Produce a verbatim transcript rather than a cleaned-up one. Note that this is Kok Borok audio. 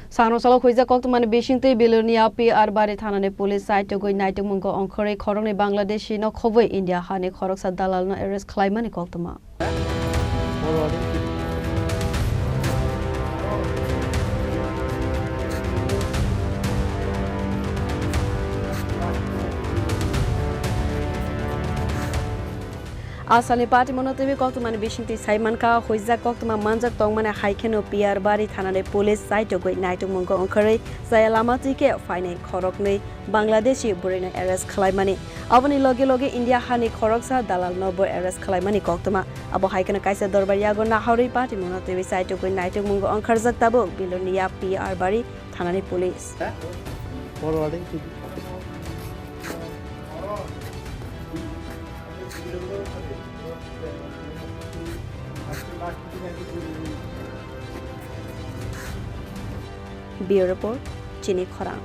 Sangno salo khuijak koktwmani bisingtwi Bilonia P R Bari thanani police saitugwi naitugmungo ongkhorwi khoroknwi Bangladeshi no khobwi India hani khoroksa dalalno arrest khlaimani koktwma. Asalni party mono twi koktwmani bisingtwi sai mankha, huijak koktwma manjak tongmani hai kheno P R Bari thanani police saitugwi naitugmungo ongkhorwi chaya lama twi khe phainai khoroknwi Bangladeshi bwrwino arrest khlaimani. Aboni loge loge India hani khoroksa dalalno bo arrest khlaimani koktwma. Abo hai kheno kaisa dorbar yago naharwi party mono twi saitugwi naitugmungo ongkharjak tabuk Bilonia P R Bari thanani police. Bureau Report, Chini Khorang.